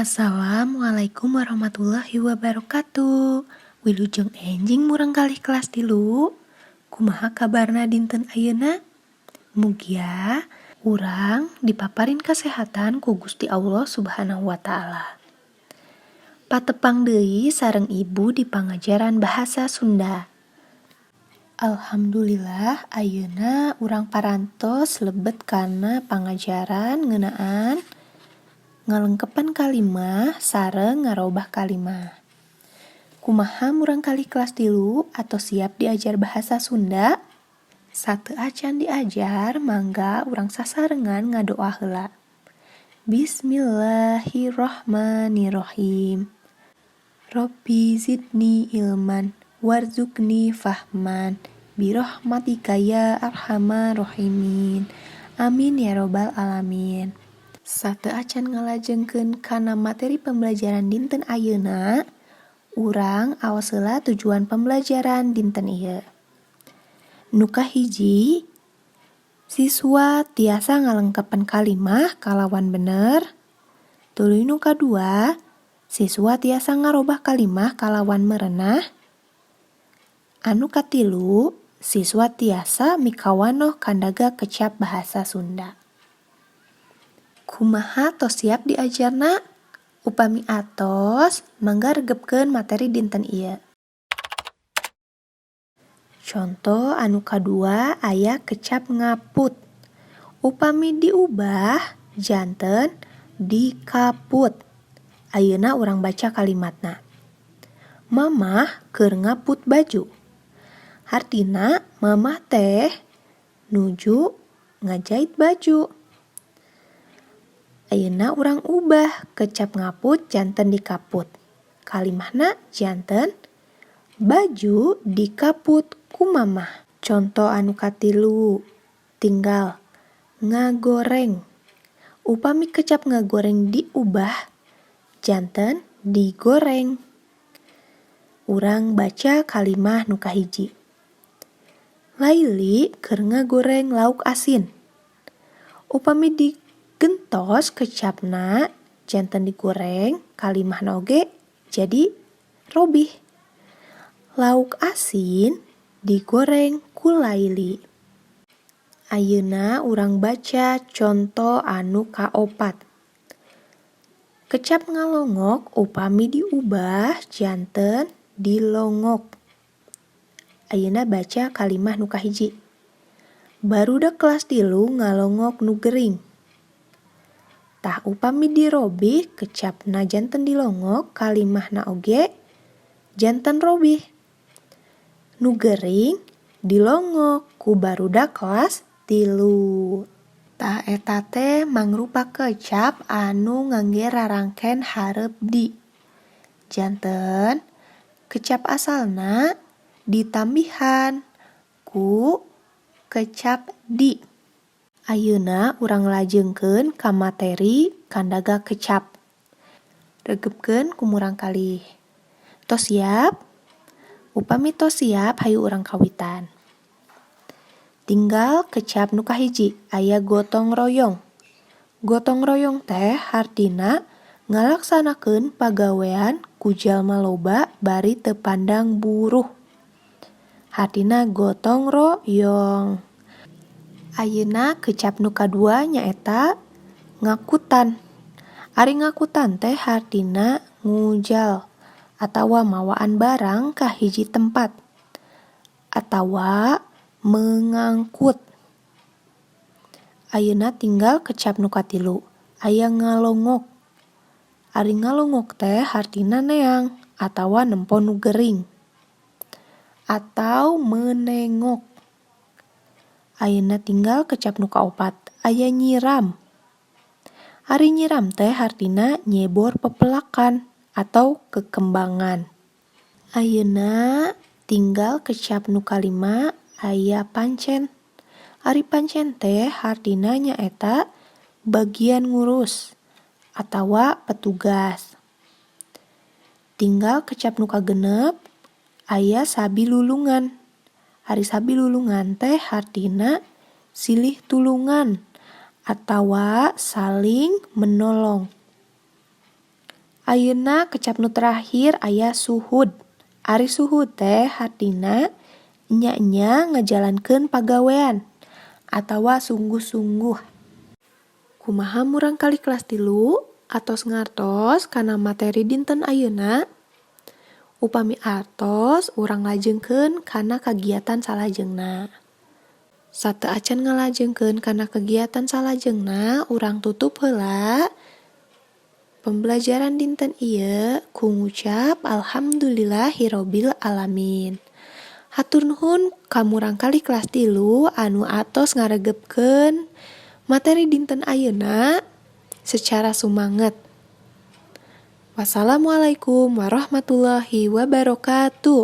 Assalamualaikum warahmatullahi wabarakatuh. Wilujeng enjing murangkalih kelas 3. Kumaha kabarna dinten ayeuna? Mugia urang dipaparin kasehatan ku Gusti Allah Subhanahu wa taala. Patepang deui sareng Ibu di pangajaran bahasa Sunda. Alhamdulillah, ayeuna urang parantos lebet kana pangajaran ngeunaan ngalengkepan kalimah sareng ngarobah kalimah. Kumaha murangkalih kelas 3, atos siap diajar bahasa Sunda? Sateu acan diajar, mangga urang sasarengan ngadoa heula. Bismillahirrahmanirrahim. Robbi zidni ilman warzuqni fahman birahmatika ya arhamar rahimin. Amin ya robbal alamin. Sateu acan ngalajengkeun kana materi pembelajaran dinten ayeuna, urang aos heula tujuan pembelajaran dinten ieu. Nu kahiji, siswa tiasa ngalengkepan kalimah kalawan bener. Tuluy nu kadua, siswa tiasa ngarobah kalimah kalawan merenah. Anu katilu, siswa tiasa mikawanoh kandaga kecap bahasa Sunda. Kumaha, tos siap diajarna? Upami atos, mangga regepkeun materi dinten ieu. Conto anu kadua aya kecap ngaput. Upami diubah janten dikaput. Ayeuna urang baca kalimatna. Mamah keur ngaput baju. Hartina mamah teh nuju ngajait baju. Ayeuna urang ubah kecap ngaput janten dikaput. Kalimahna janten baju dikaput ku mamah. Conto anu katilu tinggal ngagoreng. Upami kecap ngagoreng diubah janten digoreng. Urang baca kalimah nu kahiji. Laili keur ngagoreng lauk asin. Upami digentos kecapna janten digoreng, kalimahna oge jadi robih. Lauk asin digoreng ku Laili. Ayeuna urang baca conto anu kaopat. Kecap ngalongok upami diubah janten dilongok. Ayeuna baca kalimah nu kahiji. Barudak kelas 3 ngalongok nu gering. Tah, upami dirobih kecapna janten dilongok, kalimahna oge janten robih. Nu gering dilongok ku barudak kelas 3. Tah, eta teh mangrupa kecap anu ngangge rarangken hareup di. Janten kecap asalna ditambihan ku kecap di. Ayeuna urang lajengkeun ka materi kandaga kecap. Regepkeun ku murangkalih. Tos siap? Upami tos siap, hayu urang kawitan. Tinggal kecap nu kahiji, aya gotong royong. Gotong royong teh hartina ngalaksanakeun pagawean ku jalma loba bari teu pandang buruh. Hartina gotong royong. Ayeuna kecap nu kadua nyaeta ngakutan. Ari ngakutan teh hartina ngujal atawa mawaan barang ka hiji tempat atawa mengangkut. Ayeuna tinggal kecap nu katilu, aya ngalongok. Ari ngalongok teh hartina neang atawa nempo nu gering atau menengok. Ayeuna tinggal kecap nu kaopat, aya nyiram. Ari nyiram teh hartina nyebor pepelakan atau kekembangan. Ayeuna tinggal kecap nu kalima, aya pancen. Ari pancen teh hartina nyaeta bagian ngurus atawa petugas. Tinggal kecap nu kagenep, aya sabilulungan. Ari sabilulungan teh hartina silih tulungan atawa saling menolong. Ayeuna kecap nu terakhir aya suhud. Ari suhud teh hartina enya-enya ngajalankeun pagawean atawa sungguh-sungguh. Kumaha murangkalih kelas 3, atos ngartos kana materi dinten ayeuna? Upami artos, urang lajengkeun kana kagiatan salajengna. Sateuacan ngalajengkeun kana kegiatan salajengna, urang tutup heula pembelajaran dinten ieu ku ngucap alhamdulillahirabbil alamin. Hatur nuhun ka murangkalih kelas 3 anu atos ngaregepkeun materi dinten ayeuna secara sumanget. Wassalamualaikum warahmatullahi wabarakatuh.